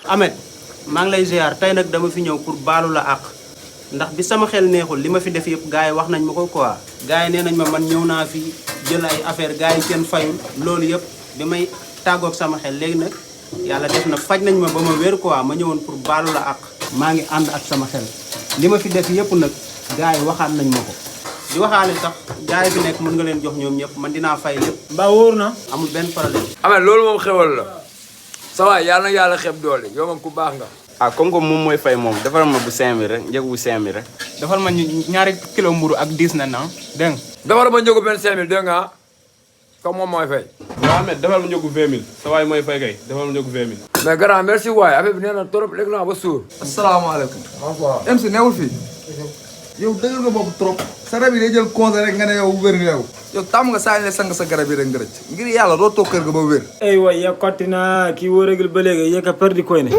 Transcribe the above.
Ahmed maa ngi lay ziar tey nag dama fi ñëw pour baalu la àq ndax bi sama xel neexul li ma fi def yëpp gars yi wax nañ ma ko quoi. gars yi nee nañ ma man ñëw naa fi jël ay affaire gars yi kenn fayul loolu yëpp bi may tàggoog sama xel léegi nag yàlla def na faj nañ ma ba ma wér quoi ma ñëwoon pour baalu la àq. maa ngi ànd ak sama xel li ma fi def yëpp nag gars yi waxaat nañ ma ko di waxaale sax gars yi fi nekk mën nga leen jox ñoom ñëpp man dinaa fay lépp. mbaa wóor na. amul benn problème. Ahmed loolu moom xewal la sa waay yàlla na yàlla xeeb doole yow moom ku baax nga. ah comme que moom mooy fay moom defal ma bu 5000 rek njëg bu 5000 rek. defal ma ñaari kilo mburu ak 10 na na dégg nga. defal ma njëgu 25000 dégg nga comme moom mooy fay. waaw Ahmed defal ma njëgu 20000 sa waay mooy fay kay defal ma njëgu 20000. mais grand merci waay affaire bi nee na trop léegi naa ba suur. asalaamaaleykum. MC newul fii. yow dëgër nga bopp trop. sa rab yi day jël conseil rek nga ne yow wér nga yow. yow tàmm nga saa ñu sang sa garab yi rek nga rëcc ngir yàlla doo toog kër ga ba wér. ay waay ya kotti na kii wóoragul ba léegi yéeg a perdi koy ne.